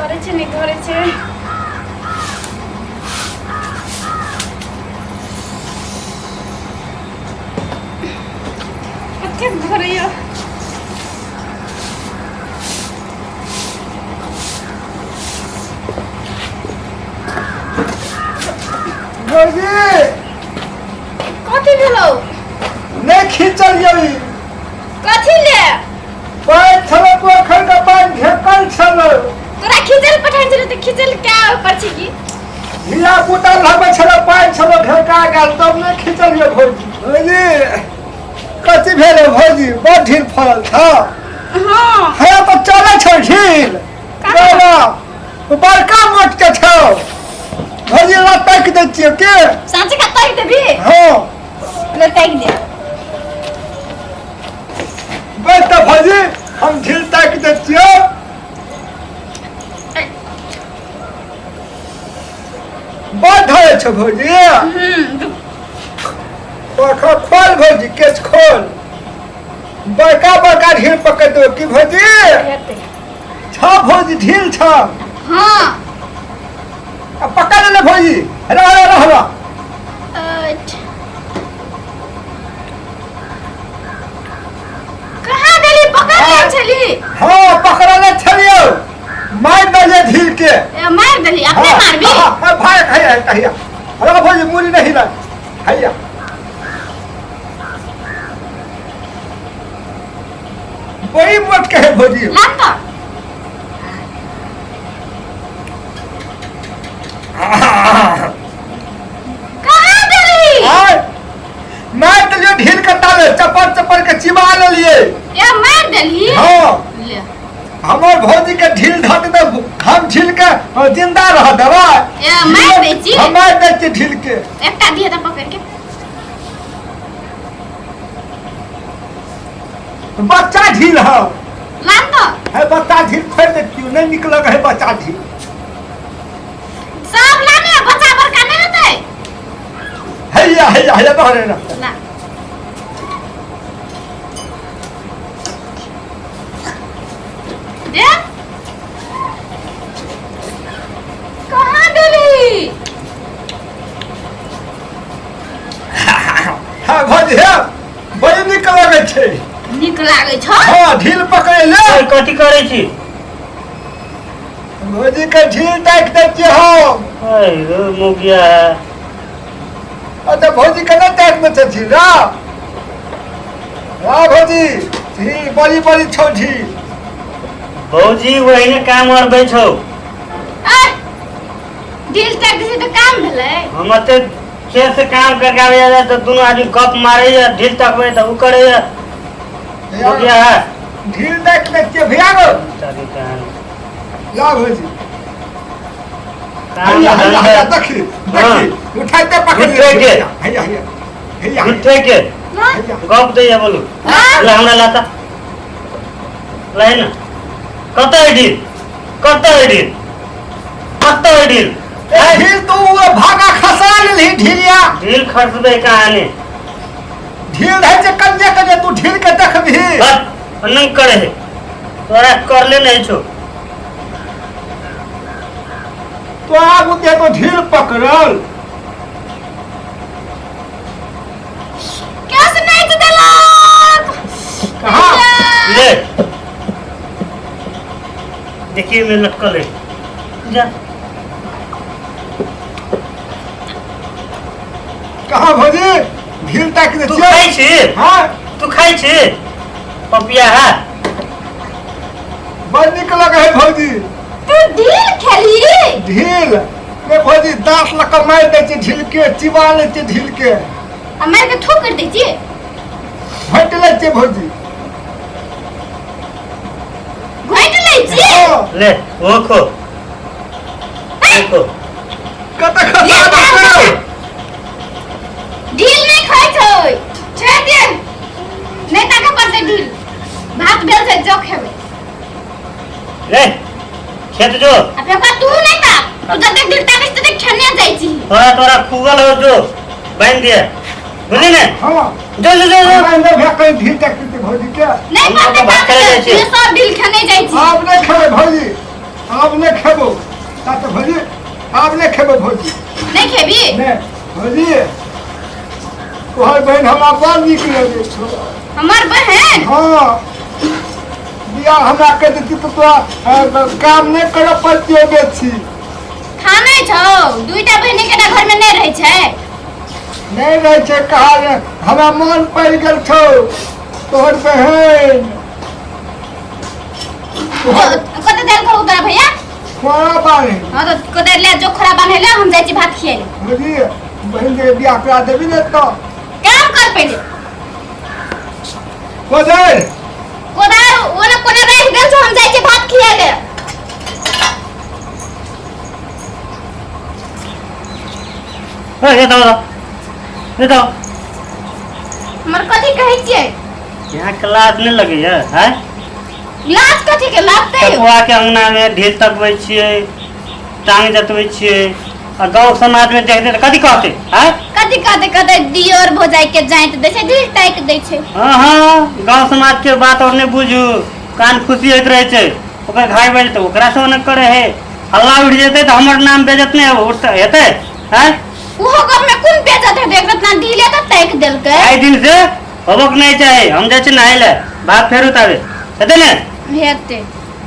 धरै छै, नहि धरै छै। कतेक धरैया? भौजी। कथी भेलौ? नहि खींचल यौ ई। कथी ले? पानि छलै, पोखरि के पानि ढेकल छलै। तोरा खींचल पठाइ छलै तऽ खींचल क्या ऊपर छी की? धिया पुता रहबै छलै, पानि छलै, ढेका गेल, तब नहि खींचल यौ भौजी। भौजी, कथी भेलै भौजी? बड़ ढील फड़ल छौ। हाँ। हे, तऽ चलै छौ ढील। बाबा, बड़का मोट के छौ भौजी, लटकि दै छियौ के? साँचे का ताकि देबी? हाँ। लटकि दे। बैठ तऽ भौजी, हम ढील ताकि दै छियौ। बड़ धरे छौ भौजी। खोल खोल भौजी, केश खोल। बड़का बड़का ढील पकड़ देबो की भौजी? हेतै। छ भौजी, ढील छ। हाँ। आ पकड़ ले भौजी, रह रह रह रह। अच्छा। कहाँ देली? पकड़ ले छली? हाँ, पकड़ले छलियो, मार दलिए ढील के। ए, मार देली अपने? हाँ, मारबी? हाँ, हाँ, भाई हैया हैया, अरे भौजी, मुड़ी नहीं ला हैया। बड़ी मोट के है भौजी। लान तो। कहाँ देली? आय मार देलियो ढील के ताले, चपर चपर के चिबा लेलिए। ए, मार देली? हाँ। ले। हमर भौजी के ढील धऽ दे, हम ढील के जिंदा रह देबै। ए, मारि दै छी? हम मारि दै छी ढील के। एकटा दिहे तऽ पकड़ के। बच्चा ढील हौ। लान तो। है, बच्चा ढील खोलि दे क्यों नहीं निकलक है बच्चा ढील। सब लाने, बच्चा बड़का नहीं होतै। हैया हैया हैया, बहरे ना। ला। दे, कहाँ देली? हाँ भौजी, हे, बड़ी नीक लगै छै। नीक लागै छौ? हाँ, ढील पकड़े ले। ओइ, कथी करै छी? भौजी के ढील ताकि दै छियै हम। अरे रो मुगिया। अच्छा, भौजी के नहि ताकि दै छै ढील? रा रा भौजी, ढील बड़ी बड़ी छौ ढील। भौजी, ओहिने काम अरबै छौ। ऐ, ढील ताकि दै छै तऽ काम भेलै? हम एते खेत से काम करके आबै जा तऽ दुनू आदमी गप मारैया, ढील तकबै तऽ उ करैया मुगिया है। ढील ताकि दै छियै भैया गो। चलू तहन। ला भौजी। काम हैया हैया हैया, धंधा देखी देखी, उठाइते पकड़ उठे के। हैया हैया हैया। झूठे के ना। हैया। गप दैया, बोलू। हाँ। ला, हमरा लाता ला ना। कतऽ है ढील? कतऽ है ढील? कतऽ है ढील? ए, ढील तू भागा खसा लेलही ढीलिया। ढील खसबै कहानी। ढील रहै छै कन्ने कन्ने, तू ढील के देखबही। बस नंग करे है, तोरा करले नहीं छो। तो आब उते तो ढील पकड़ल। कैसे नाच देलक? कहाँ? ले, देखिए, में लटकल है, जा। कहाँ भौजी, ढील ताकि दे तू छियै? खाइ छी? हाँ। तू खाइ छी पपिया है? बड़ नीक लगे है भौजी। तू ढील खेली? ढील ने भौजी, दाँत लऽ कऽ मारि दै छै ढील के, चिबा लै छै ढील के। आ मारि के थू कर दै छी? घोटि लै छै भौजी। घोटि लै छी? हाँ। ले, वो खो, देखो। कतऽ खसा ले, देलकै? ढील नहि खाइ छै, छोड़ि दे, नहि ताके पड़तै ढील। भात भेल छै, जो खेबै। ले, खेत जो। आ फेर तू नहि ताक, तू जतेक ढील ताकै छी ततेक खेने जाइ छी। तोरा तोरा खुगल हो, जो बांध दिया, बुझली ने? हाँ। जो जो जो जो। हमरा नहि भए कहीं ढील ताकि देतै भौजी के। नहि हम पड़तै भात ताकै, खाइ जाइ छी। तू सब ढील खेने जाइ छी। आब नहि खेबै भौजी। आब नहि खेबो ता तऽ भौजी, आब नहि खेबो भौजी। नहि खेबी? नहि भौजी, तोहर बहिन हमरा बड़ नीक लगै छौ। हमर बहन? हाँ, बियाह हमरा कहि देती तऽ तोरा काम नहि करऽ पड़तियौ बेसी। खानै छौ, दुईटा बहिन एकेटा घर में नहि रहै छै। नहि रहै छै कहा रे, हमरा मन पड़ि गेल छौ तोहर बहिन। कते देल करू तोरा भैया? खोरा बान्हे। हाँ तो कते ले जो खोरा बान्हे ले, हम जाइ छी भात खियाए ले। बुझलियै, बहिन के बियाह करा देबी ने तऽ काम कर पहिले। कोदारि कोदार ओने कोने रहि गेल छौ, हम जाइ छी भात खियाए ले। ए एतऽ आउ, एतऽ आउ। हमर कथी कहै छियै? यहाँ क्लास नहि लगैया है? लाज कथी के लागतै? तकुआ के अंगना में ढील तकबै छियै, टांग जतबै छियै, आ गाँव समाज में देखते तऽ कथी कहतै आँय? कथी कहतै? कहतै दियोर भौजाई के जाइत दै छै, ढील ताकि दै छै। हाँ हाँ, गाँव समाज के बात और नहि बुझू, कान खुशी होइत रहै छै। ओकर घाय बजतै तऽ ओकरा से ओना करे है, हल्ला उठि जेतै तऽ हमर नाम बेजत नहि उठतै हेतै आँय? ओहो गप में कोन बेजत हेतै? इतना ढीले तऽ ताकि देलकै। आइ दिन से होबक नहि चाही। हम जाइ छी नहाय लए, भात फेर उतारे हेतै ने? हेतै।